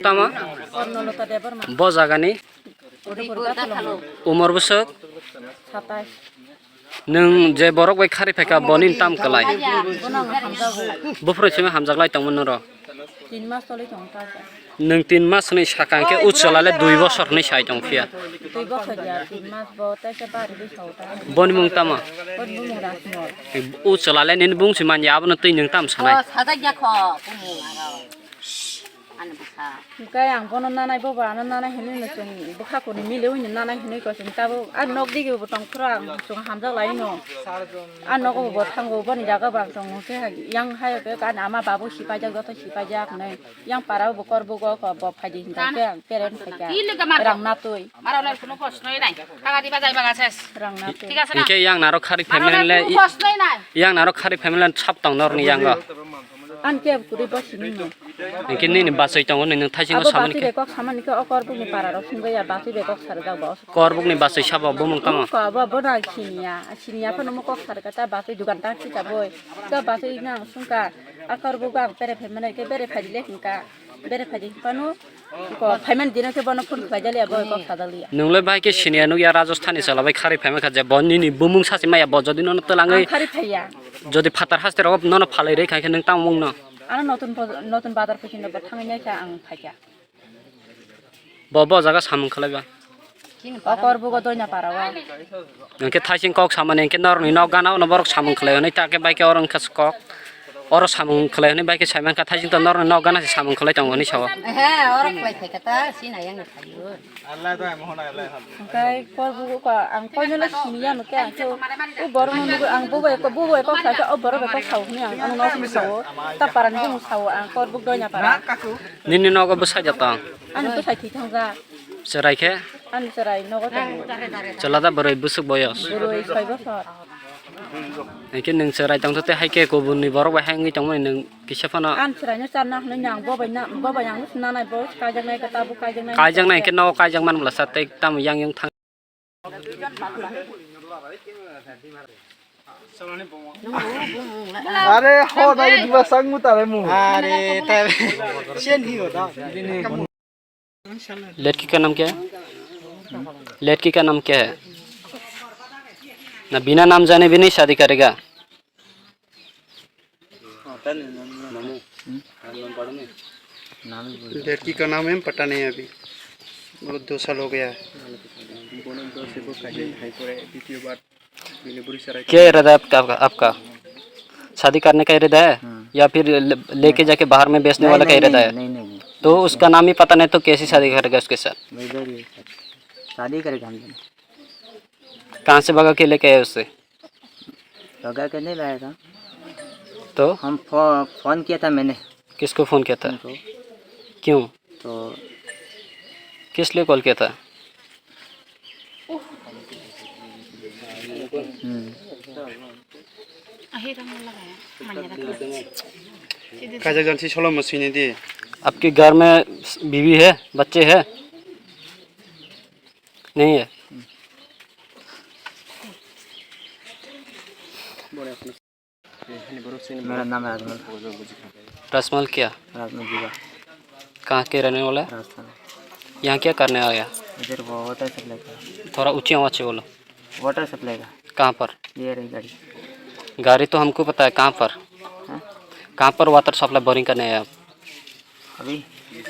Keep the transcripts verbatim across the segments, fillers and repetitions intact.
Tamo? Kornolata Debbarma. Bo jagani? Udaypur Gathalong. Umor bwswk? Satais. Nwng je borok bai khari phaikha, boni tam kwlai? Bono ang hamjago. Buphuru simi hamjaklai tongmani norok? Tin mas toli tongo ta. Nwng tin mas ni saka hwnkhe uchwla le dui bosor hinwi sai tong phiya. Dui bosor ya, tin mas bo tei se bari bwsao ta. Boni mung tamo? Boni bumung Rajmol. Uchwla le nini bung si manya, abono twi nwng tam sanai? O, sajak ya kho, bumung aro. Ani bwsa. Hwnkhe ang bono nanai, bobo ano nanai hinwi no chwng bwkha kuni mili wngno nanai hinwi ko chwng tabuk. Ani nok digi bo tong phuru ang chwng hamjak lai no. Ani nogo bo thango, boni jaga bo ang tongo khe yang hai khe ani ama babu sipaijak, joto sipaijak hinwi. Yang para bo kor bugo ko bo phaidi hinka khe ang peren phaikha. Rang natwi. Maro nai kuno kosnoi nai. Taga diba jai baga ses. Rang natwi. Thik ase na? Hwnkhe yang naro khari family le, yang naro khari family le sap tong norni yango. An ke kuri bo sini no. Hwnkhe nini bachai tongo, nini thaisingo samani khe. Abo bachai bai kok samani khe o kor bukni para rok sungwi ya, bachai bai kok sarjak bo. Kor bukni bachai sabo bumung tamo? Ko abo bo na siniya, siniya phano mo kok sarka ta bachai dugan ta thika boi. Ka bachai nang sungka a kor buk ang pere phaimani khe bere phaidi le hwnkha. Bere phaidi phano ko phaimani dino khe bono phone khlai jali abo kok sajak liya. Nungle bai khe siniya nukya Rajasthani sala bai khari phaima kha je bo nini bumung sachi maya bo jodi nono twlangwi. Ang khari phaiya. Jodi phatar haste rogo nono phalwi rwi kha khe nwng tamo mungno? Ano notun bo-, notun bazar phuchino bo thangwi nai kha ang phaikha. Bo, bo jaga samung khlai ba? O kor bugo doina para o. Hwnkhe thaising kok samani hwnkhe norokni nok gana ono borok samung khlai hwnwi ta khe bai khe oro wngkha kok. Oro samung khlai hwnwi bai khe sai mankha thaising to norokni nok gana se samung khlai tongo hwnwi sao. He, oro khlai phaikha ta, sina yang phaio. Hwnkhe kor bugo ko ang koinole siniya no khe ang khe o borok no nugo ang bugo eko bugo eko khlai khe o borok eko sao hwnwi ang ano nok sao ta parani bumung sao ang kor buk doina para. Nini nogo bwsai da tong? Ani bwsai thwi thangjak. Chwrai khe? Ani chwrai nogo tongo. Chwla da bwrwi bwswk boyos? Bwrwi soi bosor. Hwnkhe nwng chwrai tongthote hai khe kubunni borok bai hai wngwi tongmani nwng kisa phano. Ani chwraino charna hwnwi nang bobai na, bobai ang nanai bo kaijaknai khe tabuk kaijaknai. Kaijaknai hwnkhe nogo kaijak man bwlasa tei tamo yang yang thang. Are ho dai dua sangu tare mu. Are ta chen hi hota. लड़की का नाम क्या है? लड़की का नाम क्या है? ना बिना नाम जाने भी नहीं शादी करेगा? लड़की का नाम है पता नहीं अभी, बोलो दो साल हो गया है। क्या इरादा है आपका, आपका? आपका शादी करने का इरादा है? हम्म। या फिर ले-, लेके जाके बाहर में बेचने वाला का इरादा है? नहीं, नहीं, नहीं। तो उसका नाम ही पता नहीं तो कैसी शादी करेगा उसके साथ? वही इधर ही शादी करेगा हम दोनों। कहाँ से भगा के लेके आए उससे? भगा के नहीं लाया था। तो? हम फो-, फोन किया था मैंने। किसको फोन किया था? उनको। क्यों? तो किस लिए कॉल किया था? हम्म। Kaijak jan si solo mo sini di. आपके घर में बीवी है, बच्चे हैं? नहीं है। मेरा नाम राजमल। राजमल क्या? राजमल जीवा। कहाँ के रहने वाला है? राजस्थान। यहाँ क्या करने आया? इधर वो वाटर सप्लाई का। थोड़ा ऊंची आवाज से बोलो। वाटर सप्लाई का। कहाँ पर? ये रही गाड़ी। गाड़ी तो हमको पता है, कहाँ पर? हाँ? कहाँ पर वाटर सप्लाई बोरिंग करने आए आप? अभी ये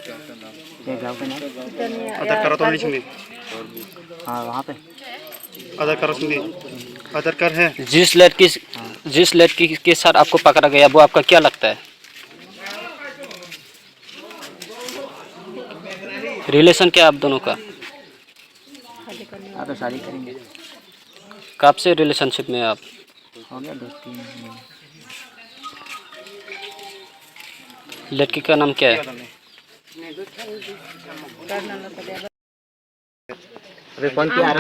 गाँव का नाम? आधार कार्ड तो नहीं सुनी। हाँ, वहाँ पे। आधार कार्ड सुनी। आधार कार्ड है। जिस लड़की, हाँ। जिस लड़की के साथ आपको पकड़ा गया, वो आपका क्या लगता है? रिलेशन क्या है आप दोनों का? हाँ, तो शादी करेंगे। कब से रिलेशनशिप में है आप? हो गया दो तीन महीने। लड़की का नाम क्या है? अरे, फोन किया।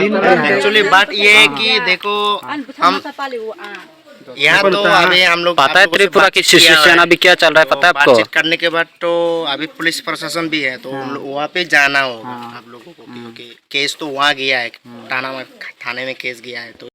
एक्चुअली बात ये है कि देखो, हम यहाँ तो अभी हम लोग, पता है आप लोगों से त्रिपुरा की बातचीत किया सिचुएशन है। अभी क्या चल रहा है, तो पता है आपको? बातचीत करने के बाद तो अभी पुलिस प्रशासन भी है, तो उन लोग वहाँ पे जाना होगा आप लोगों को, क्योंकि केस तो वहाँ गया है, थाना में, थाने में केस गया है, तो